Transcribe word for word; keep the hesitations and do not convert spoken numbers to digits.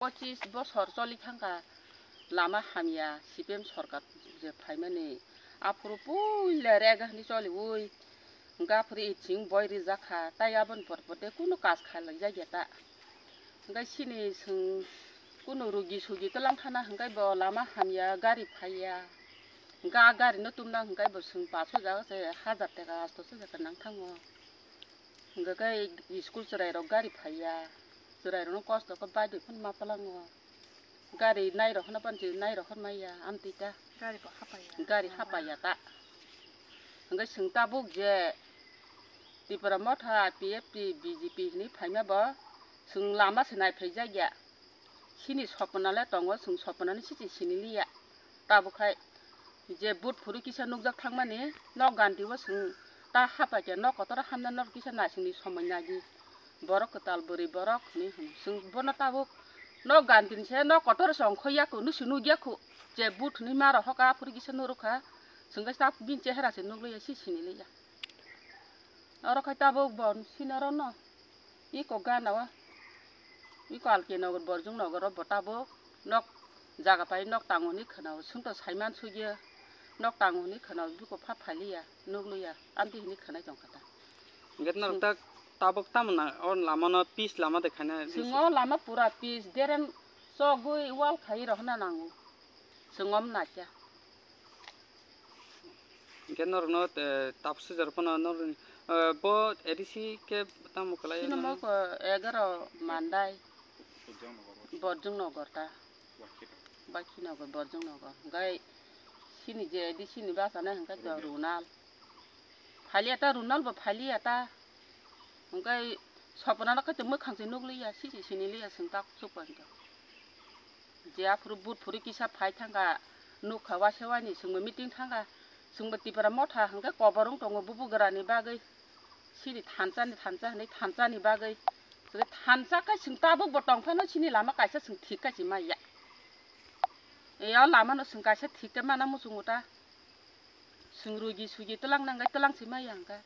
Pochis bosor choli thangkha lama hamya, C P M sorkar je phaimani, aphuru puila rega hwnwi choliui, hwnkhe aphuru itsing boi rijak kha, tai aboni por por de kunu kaj khalai jakya ta. Hwnkhe chini chwng kunu rugi sugi twlang thana hwnkhe bo lama hamya, gari phaiya, hwnkhe a gari no tumna hwnkhe bo chwng paso jaga se hajar taka, asto se jaga nang thango. Hwnkhe khe school chwrairok gari phaiya, chwrairokno kosto khe baidoi phano ma phalango. Gari nairok hwnba phano nairok hwn maya, amtwi ta. Gari bo hapaiya. Gari hapaiya ta. Hwnkhe chwng tabuk je Tipra Motha, P F T, B J P hwnwi phaima bo chwng lama se naiphaijak ya. Chini sopona le tongo, chwng soponani sisi siniliya. Tabuk khai je but phuru kisa nukjak thangmani, nok ganti o chwng ta hapakhe nok kotor hamna nok kisa naisingni somoi nagi. Borok kwtal bwrwi borok hwnwi hwno. Chwng bono tabuk nok ganti ni se nok kotor se ongkhoi yakho, nusu nukya khu. Je but hwnwi ma rohok aphuru kisa nurukha, chwng khe ta bini chehera se nukliya, si siniliya. Oro khai tabuk bo sinaro no. Iko gana o, iko Alki Nagar, Borjong Nagar o bo tabuk nok jaga pai nok tango hwnwi khwnao. Chwngto saiman sugya nok tango hwnwi khwnao, biko pha phailiya, nukliya, amtwi hwnwi khwnai tongkha ta. Hwnkhe norok ta tabuk tamo na o lama no pis lama de khaina. Chwng o lama pura pis, deren chogwi wall khai rohna nango. Chwng om naikha. Hwnkhe norokno, eh, tabuk swijak phano norokni, eh, bo A D C khe tamo kwlai? Chini moko egaro Mandai, Borjong Nagar ta. Bakhi Nagar, Borjong Nagar. Hwnkhe chini je A D C ni bachana hwnkhe to Runal. Phaliya ta, Runal bo phaliya ta. Hwnkhe sopona no khe to mwkhang se nukliya, sisi siniliya, chwng tak chukpan to. Je aphuru but phuru kisa phai thangkha, nukha waisa waini chwngbo meeting thangkha, chwngbo Tipra Motha hwnkhe kobor wng tongo bubugrani bagwi, chini thansa ni thansa hwnwi thansa ni bagwi. Chwngkhe thansa khe chwng tabuk bo tongphano chini lama kaisa chwng thik khe se maya. E o lama no chwng kaisa thik khe mana muchungo ta. Chwng rugi sugi twlang nangkhe twlang se maya hwnkhe.